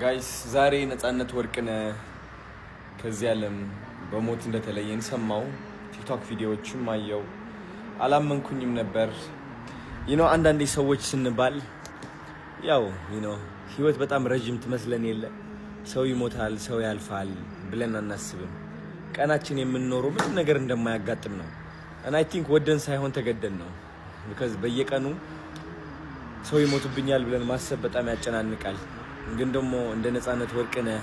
Guys፣ ዛሬ ነፃነት ወርቅነህ ከዚህ ዓለም በሞት እንደተለየን ሰማው። ቲክቶክ ቪዲዮዎችም አየው። አላመንኩኝም ነበር። አንዳንዴ ሰዎች ስንባል ያው ህይወት በጣም ረዥም ትመስለን የለ፣ ሰው ይሞታል፣ ሰው ያልፋል ብለን አናስብም። ቀናችን የምንኖረው ምንም ነገር እንደማያጋጥም ነው። And I think ወደን ሳይሆን ተገደን ነው። Because በየቀኑ ሰው ይሞትብኛል ብለን ማሰብ በጣም ያጨናንቃል። ግን ደግሞ እንደ ነፃነት ወርቅነህ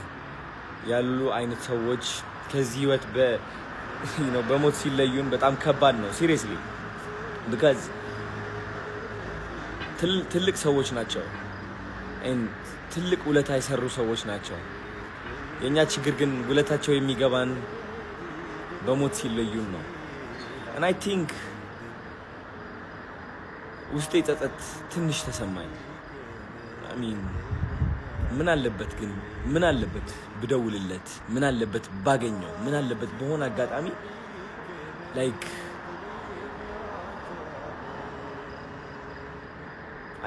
ያሉ አይነት ሰዎች ከዚህ ህይወት በሞት ሲለዩን በጣም ከባድ ነው። Seriously, because ትልቅ ሰዎች ናቸው። ትልቅ ውለታ የሰሩ ሰዎች ናቸው። የእኛ ችግር ግን ውለታቸው የሚገባን በሞት ሲለዩን ነው። And I think ውስጤ ጸጸት ትንሽ ተሰማኝ። I mean፣ ምን አለበት ግን፣ ምን አለበት ብደውልለት፣ ምን አለበት ባገኘው፣ ምን አለበት በሆነ አጋጣሚ like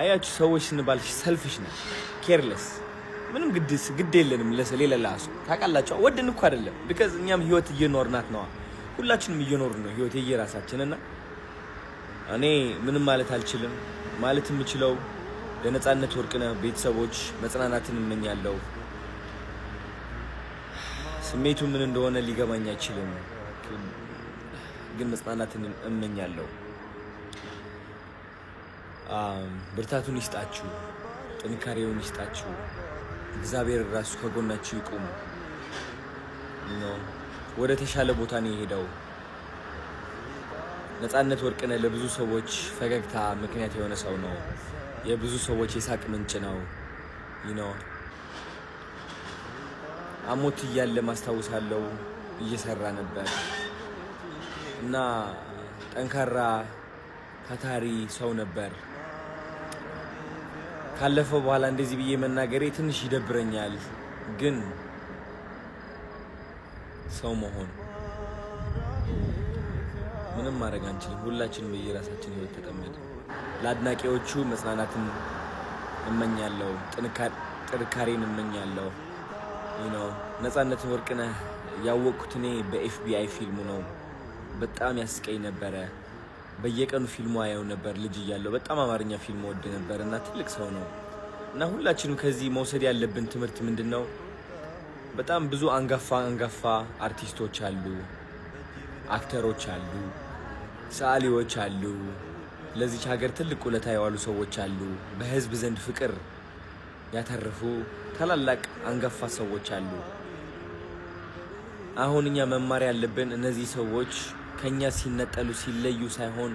አያችሁ፣ ሰዎች ስንባል selfish ነን፣ careless፣ ምንም ግድ የለንም ለሌላ ሰው፣ ታውቃላችሁ። ወደን እኮ አይደለም፣ because እኛም ህይወት እየኖርናት ነዋ። ሁላችንም እየኖርን ነው ህይወት የየራሳችን። እና እኔ ምንም ማለት አልችልም። ማለት የምችለው ለነፃነት ወርቅነህ ቤተሰቦች መጽናናትን እመኛለሁ። ስሜቱ ምን እንደሆነ ሊገባኝ አይችልም፣ ግን መጽናናትን እመኛለሁ። ብርታቱን ይስጣችሁ፣ ጥንካሬውን ይስጣችሁ። እግዚአብሔር ራሱ ከጎናችሁ ይቁም። ወደ ተሻለ ቦታ ነው የሄደው። ነፃነት ወርቅነህ ለብዙ ሰዎች ፈገግታ ምክንያት የሆነ ሰው ነው። የብዙ ሰዎች የሳቅ ምንጭ ነው። አሞት እያለ ማስታውሳለው እየሰራ ነበር እና ጠንካራ ታታሪ ሰው ነበር። ካለፈው በኋላ እንደዚህ ብዬ መናገሬ ትንሽ ይደብረኛል፣ ግን ሰው መሆን ምንም ማድረግ አንችልም። ሁላችንም በየራሳችን ህይወት ተጠመድን። ለአድናቂዎቹ መጽናናትን እመኛለሁ፣ ጥንካሬን እመኛለሁ። ነፃነት ወርቅነህ ያወቅኩት እኔ በ FBI ፊልሙ ነው። በጣም ያስቀኝ ነበረ። በየቀኑ ፊልሙ አየው ነበር ልጅ እያለሁ። በጣም አማርኛ ፊልም እወድ ነበር እና ትልቅ ሰው ነው እና ሁላችንም ከዚህ መውሰድ ያለብን ትምህርት ምንድን ነው? በጣም ብዙ አንጋፋ አንጋፋ አርቲስቶች አሉ፣ አክተሮች አሉ፣ ሰዓሊዎች አሉ፣ ለዚች ሀገር ትልቅ ውለታ የዋሉ ሰዎች አሉ፣ በህዝብ ዘንድ ፍቅር ያተረፉ ታላላቅ አንጋፋ ሰዎች አሉ። አሁን እኛ መማር ያለብን እነዚህ ሰዎች ከኛ ሲነጠሉ ሲለዩ ሳይሆን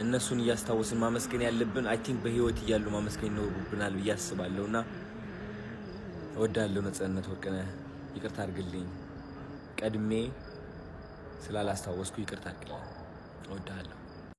እነሱን እያስታወስን ማመስገን ያለብን I think በህይወት እያሉ ማመስገን ይኖርብናል ብዬ አስባለሁ። እና እወዳለሁ ነፃነት ወርቅነህ፣ ይቅርታ አድርግልኝ። ቀድሜ ስላላስታወስኩ ይቅርታ አድርግልኝ። እወድሃለሁ።